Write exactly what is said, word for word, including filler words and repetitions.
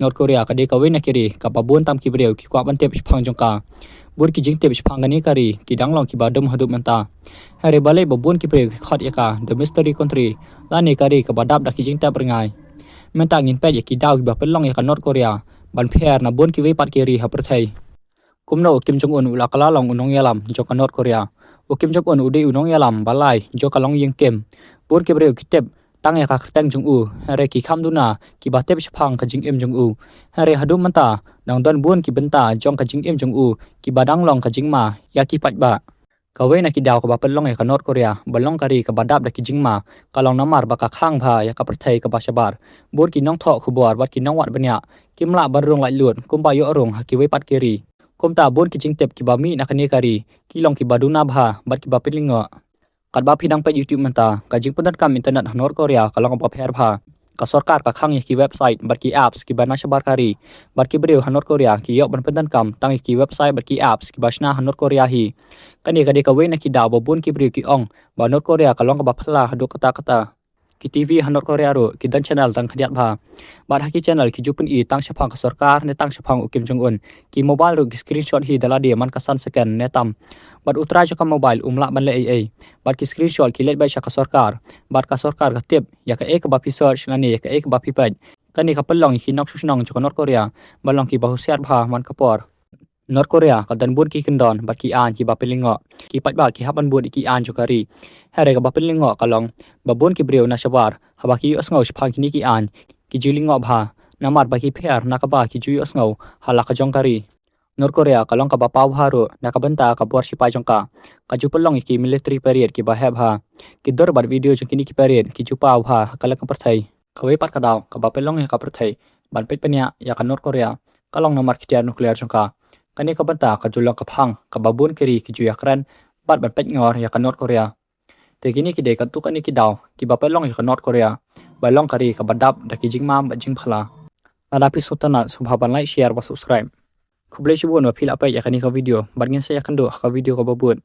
North Korea ka dei kawei na ki ri kaba bun tam ki briew ki kwah ban tip shaphang jong ka. Bun ki jingtip shaphang kane ka ri ki dang long kiba dum haduh mynta. Hynrei balei ba bun ki briew ki khot ïa ka the mystery country, lane ka ri kaba dap da ki jingtep rngai. Mynta ngin peit ïa ki daw kiba pynlong ïa ka North Korea ban pher na bun kiwei pat ki ri ha pyrthei. Kumno u Kim Jong Un u la kylla long u nongïalam jong ka North Korea? U Kim Jong Un u dei u nongïalam ba lai jong ka longïing Kim. Bun ki briew ki tip tang ïa ka kyrteng jong u, hynrei ki kham duna kiba tip shaphang ka jingim jong u. Hynrei haduh mynta dang don bun ki bynta jong ka jingim jong u kiba dang long ka jingma ïa ki paidbah. Kawei na ki daw kaba pynlong ïa ka North Korea ba long ka ri kaba dap da ki jingma ka long namar ba ka khang bha ïa ka pyrthei kaba shabar. Bun ki nongthoh khubor bad ki nongwad bniah kim lah ban rung laitluid kumba ïoh rung ha kiwei pat ki ri. Kumta bun ki jingtip kiba mih na kane ka ri ki long kiba duna bha bad kiba pynlyngngoh. Katba phi dang peit YouTube mynta, ka jingpyndonkam internet ha North Korea ka long kaba pher bha. Ka sorkar ka khang ïa ki website bad ki apps kiba na shabar ka ri. Bad ki briew ha North Korea ki ïoh ban pyndonkam tang ïa ki website bad ki apps kiba shna ha North Korea hi. Kane ka dei kawei na ki daw ba bun ki briew ki ong ba North Korea ka long kaba phylla haduh katta katta. Ki TV ha North Korea ruh ki don channel tang khyndiat bha. Bad ha ki channel ki ju pyni tang shaphang ka sorkar ne tang shaphang u Kim Jong Un. Ki mobile ruh ki screenshot hi da lade man ka san second ne tam. Bad u trai jong ka mobile um lah ban leh ei ei. Bad ki screenshot ki leit beit sha ka sorkar. Bad ka sorkar ka tip ïa kaei kaba phi search lane ïa kaei kaba phi peit. Kane ka pynlong ïa ki nongshong shnong jong ka North Korea ban long kiba husiar bha man ka por. North Korea ka don bun ki kyndon bad ki aiñ kiba pynlyngngoh. Ki paidbah ki hap ban bud ïa ki aiñ jong ka ri. Hynrei kaba pynlyngngoh ka long ba bun ki briew na shabar haba ki ïohsngew shaphang kine ki aiñ ki ju lyngngoh bha, namar ba ki pher na kaba ki ju ïohsngew ha la ka jong ka ri. North Korea ka long kaba paw bha ruh na ka bynta ka bor shipai jong ka. Ka ju pynlong ïa ki military parade kiba heh bha. Ki dur bad video jong kine ki parade ki ju paw bha ha kylleng ka pyrthei. Kawei pat ka daw kaba pynlong ïa ka pyrthei ban peit bniah ïa ka North Korea ka long namar ki tiar nuclear jong ka. Kane ka bynta ka ju long ka phang kaba bun ki ri ki ju ïakren bad ban peit ngor ïa ka North Korea. Te kine ki dei katto katne ki daw kiba pynlong ïa ka North Korea ba long ka ri kaba dap da ki jingma bad jingphylla. Lada phi sngewtynnat, sngewbha ban like, share bad subscribe. Khublei shibun ba phi la peit ïa kane ka video bad ngin sa ïakynduh ha ka video kaba bud.